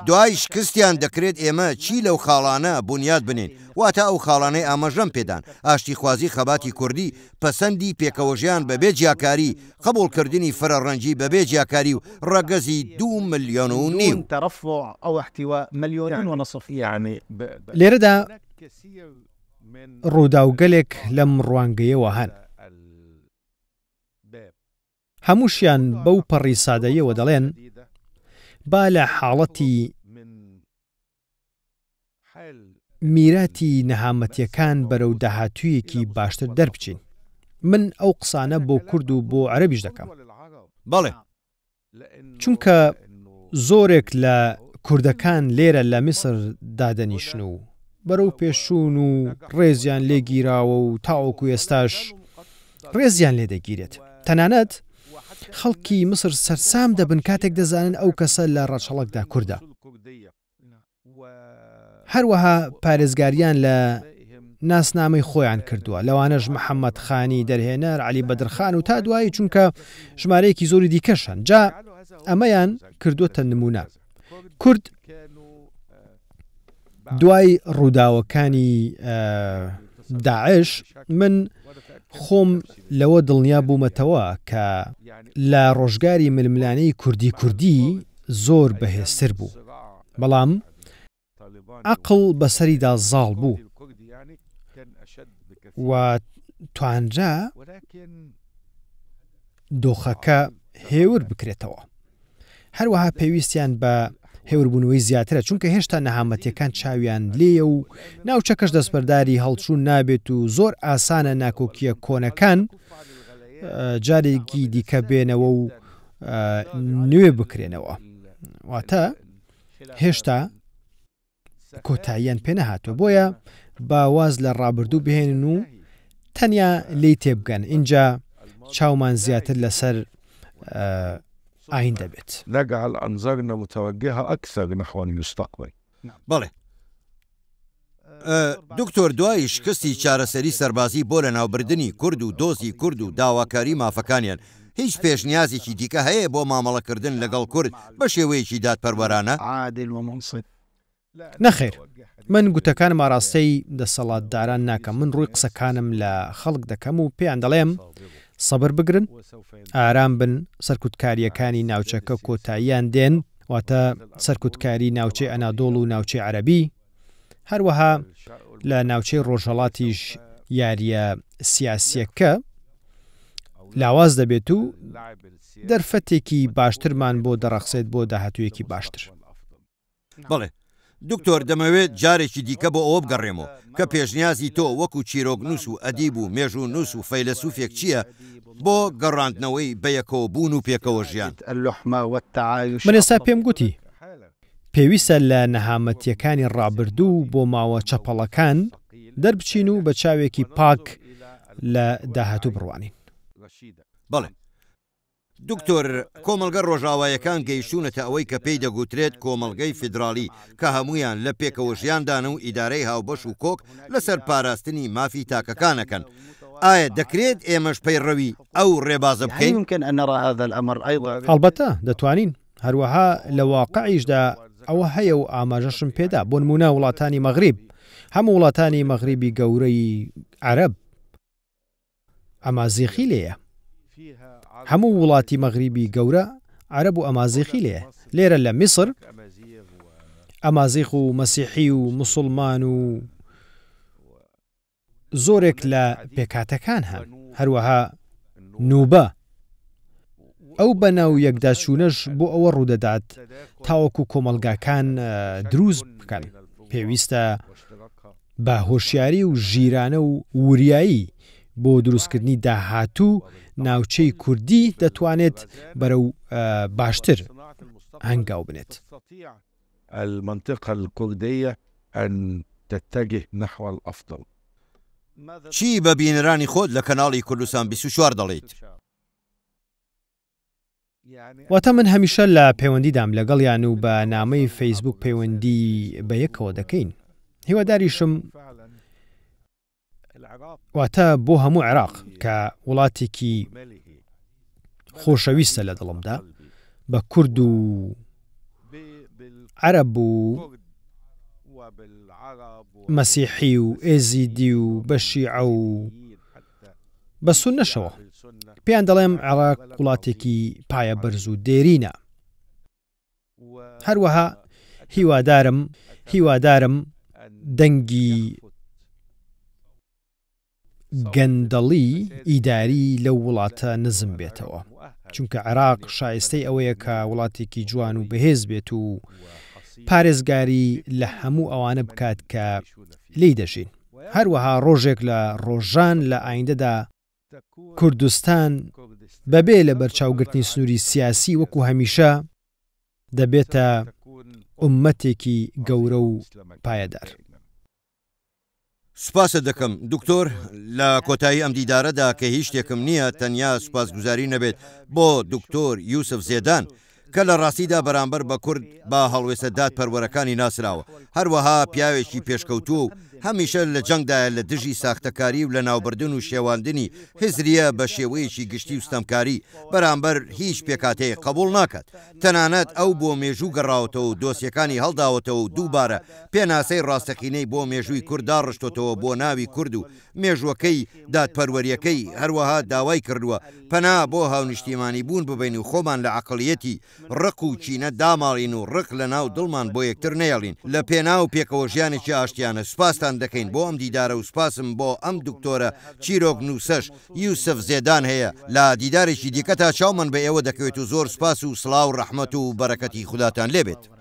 دوای شکستیان دەکرێت ئێمە چی لەو خاڵانە بونیاد بنێین، واتە ئەو خاڵانەی ئاماژەم پێدان، ئاشتیخوازی خەباتی کوردی، پەسەندی پێکەوەژیان بەبێ جیاکاری، قبوڵکردنی فرەڕەنگی بەبێ جیاکاری و ڕەگەزی دوو ملیۆن و نیو. لێرەدا ڕووداوگەلێک لەم ڕوانگەیەوە هەن. هەمووشیان بەو پەڕی سادەییەوە دەڵێن، با لە حاڵەتی میراتی نەهامەتیەکان بەرەو داهاتوویەکی باشتر دەربچین. من ئەو قسانە بۆ کورد و بۆ عەرەبیش دەکەم. بەڵێ. چونکە زۆرێک لە کوردەکان لێرە لە میسر دادەنیشن و بەرەو پێشچوون و ڕێزیان لێ گیراوە و تاوەکو ئێستاش ڕێزیان لێ دەگیرێت. تەنانەت خەڵکی میسر سەرسام دەبن کاتێک دەزانن ئەو کەسە لە ڕەچەڵەکدا کوردە. هەروەها پارێزگاریان لە ناسنامەی خۆیان کردووە، لەوانەش محەمەد خانی دەرهێنەر، عەلی بەدرخان و تا دوایی چونکە ژمارەیەکی زۆری دیکەش هەن. جا ئەمەیان کردووەتە نموونە. کورد دوای ڕووداوەکانی داعش من خۆم لەوە دڵنیا بوومەتەوە کە لە ڕۆژگاری ململانێی کوردی کوردی زۆر بەهێزتر بوو، بەڵام عەقڵ بەسەریدا زاڵ بوو و توانرا دۆخەکە هێور بکرێتەوە. هەروەها پێویستیان بە هێوربوونەوەی زیاترە، چونکە هێشتا نەهامەتیەکان چاویان لێیە و ناوچەکەش دەستبەرداری هەڵچوون نابێت و زۆر ئاسانە ناکۆکییە کۆنەکان جارێکی دیکە بێنەوە و نوێ بکرێنەوە. واتە هێشتا کۆتاییان پێ نەهاتووە، بۆیە با واز لە ڕابردوو بهێنن و تەنیا لێی تێبگەن، ئینجا چاومان زیاتر لەسەر ئایندە بێت. نجعل انظارنا متوجهة اکثر نحو المستقبل. بەڵێ دکتۆر دوای شکستی چارەسەری سەربازی بۆ لەناوبردنی کورد و دۆزی کورد و داواکاری مافەکانیان، هیچ پێشنیازێکی دیکە هەیە بۆ مامەڵەکردن لەگەڵ کورد بە شێوەیەکی دادپەروەرانە؟ نەخێر، من گوتەکانم ئاراستەی دەسەڵاتداران ناکەم، من ڕووی قسەکانم لە خەڵک دەکەم و پێیان دەڵێم سەبر بگرن، ئارام بن، سەرکوتکارییەکانی ناوچەکە کۆتاییان دێن، واتە سەرکوتکاری ناوچەی ئەنادۆڵ و ناوچەی عەرەبی، هەروەها لە ناوچەی ڕۆژهەڵاتیش یارییە سیاسییەکە لاواز دەبێت و دەرفەتێکی باشترمان بۆ دەڕەخسێت بۆ داهاتوویەکی باشتر. بەڵێ دکتۆر دەمەوێت جارێکی دیکە بۆ ئەوە بگەڕێمەوە کە پێشنیازی تۆ وەکو چیرۆکنووس و ئەدیب و مێژوونووس و فەیلەسوفێک چییە بۆ گەڕاندنەوەی بەیەکەوەبوون و پێکەوەژیان؟ من ئێستا پێم گوتی پێویستە لە نەهامەتییەکانی ڕابردوو و بۆماوە چەپەڵەکان دەربچین و بە چاوێکی پاک لە داهاتوو بڕوانین. بەڵێ دکتۆر، کۆمەڵگە ڕۆژاوایەکان گەیشتوونەتە ئەوەی کە پێی دەگوترێت کۆمەڵگەی فیدراڵی کە هەموویان لە پێکەوەژیاندان و ئیدارەی هاوبەش و کۆک لەسەر پاراستنی مافی تاکەکان ئەکەن. ئایا دەکرێت ئێمەش پەیڕەوی ئەو ڕێبازە بکەین؟ هەڵبەتە دەتوانین. هەروەها لە واقعیشدا ئەوە هەیە و ئاماژەشم پێدا، بۆ نموونە وڵاتانی مەغریب، هەموو وڵاتانی مەغریبی گەورەی عەرەب ئەمازیخی لێیە. هەموو وڵاتی مەغریبی گەورە عەرەب و ئەمازیخی لێیە. لێرە لە میسر ئەمازیخ و مەسیحی و موسڵمان و زۆرێک لە پێکهاتەکان هەن، هەروەها نوبە. ئەو بەناو یەکداچوونەش بۆ ئەوە ڕوودەدات تاوەکو کۆمەڵگاکان دروست بکەن، پێویستە بە هۆشیاری و ژیرانە و وریایی بۆ دروستکردنی داهاتوو ناوچەی کوردی دەتوانێت بەرەو باشتر هەنگاو بنێت. المنطقە الکوردیە ان تتجه نحو الافضل. چی بە بینەرانی خۆت لە کەناڵی کوردستان 24 دەڵێیت؟ واتە من هەمیشە لە پەیوەندیدام لەگەڵیان و بە نامەی فەیسبوک پەیوەندی بە یەکەوە دەکەین. هیواداریشم واتە بۆ هەموو عێراق کە وڵاتێکی خۆشەویستە لە دڵمدا بە کورد و عەرەب و مەسیحی و ئێزیدی و بە شیعە و بە سوننەشەوە پێیان دەڵێم عێراق وڵاتێکی پایە بەرز و دێرینە. هەروەها هیوادارم هیوادارم دەنگی گەندەڵی ئیداری لەو وڵاتە نزم بێتەوە چونکە عێراق شایستەی ئەوەیە کە وڵاتێکی جوان و بەهێز بێت و پارێزگاری لە هەموو ئەوانە بکات کە لێی دەژین هەروەها ڕۆژێک لە ڕۆژان لە ئایندەدا کوردستان بەبێ لەبەرچاوگرتنی سنووری سیاسی وەکو هەمیشە دەبێتە ئوممەتێکی گەورە و پایەدار. سوپاست دەکەم دکتۆر، لە کۆتایی ئەم دیدارەدا کە هیچ شتێکم نییە تەنیا سوپاسگوزاری نەبێت بۆ دکتۆر یوسف زێدان کە لە ڕاستیدا بەرامبەر بە کورد بە هەڵوێستە دادپەروەرەکانی ناسراوە، هەروەها پیاوێکی پێشکەوتووە و هەمیشە لە جەنگدایە لە دژی ساختەکاری و لەناوبردن و شێواندنی هزرییە بە شێوەیەکی گشتی و ستەمکاری بەرامبەر هیچ پێکهاتەیەک قبوڵ ناکات. تەنانەت ئەو بۆ مێژوو گەڕاوەتەوە و دۆسیەکانی هەڵداوەتەوە و دووبارە پێناسەی ڕاستەقینەی بۆ مێژووی کورد داڕشتۆتەوە بۆ ناوی کورد و مێژووەکەی، دادپەروەریەکەی، هەروەها داوای کردووە پەنا بۆ هاونیشتیمانی بوون ببەین و خۆمان لە عەقڵیەتی ڕق و کینە داماڵین و ڕق لە ناو دڵمان بۆ یەکتر نەیەڵین لە پێناو پێکەوە ژیانێکی ئاشتیانە. سوپاستان دەکەین بۆ ئەم دیدارە و سوپاسم بۆ ئەم دکتۆرە چیرۆک نووسەش یوسف زێدان هەیە لە دیدارێکی دیکە تا چاومان بە ئێوە دەکەوێت و زۆر سوپاس و سڵاو ڕەحمەت و بەرەکەتی خوداتان لێ بێت.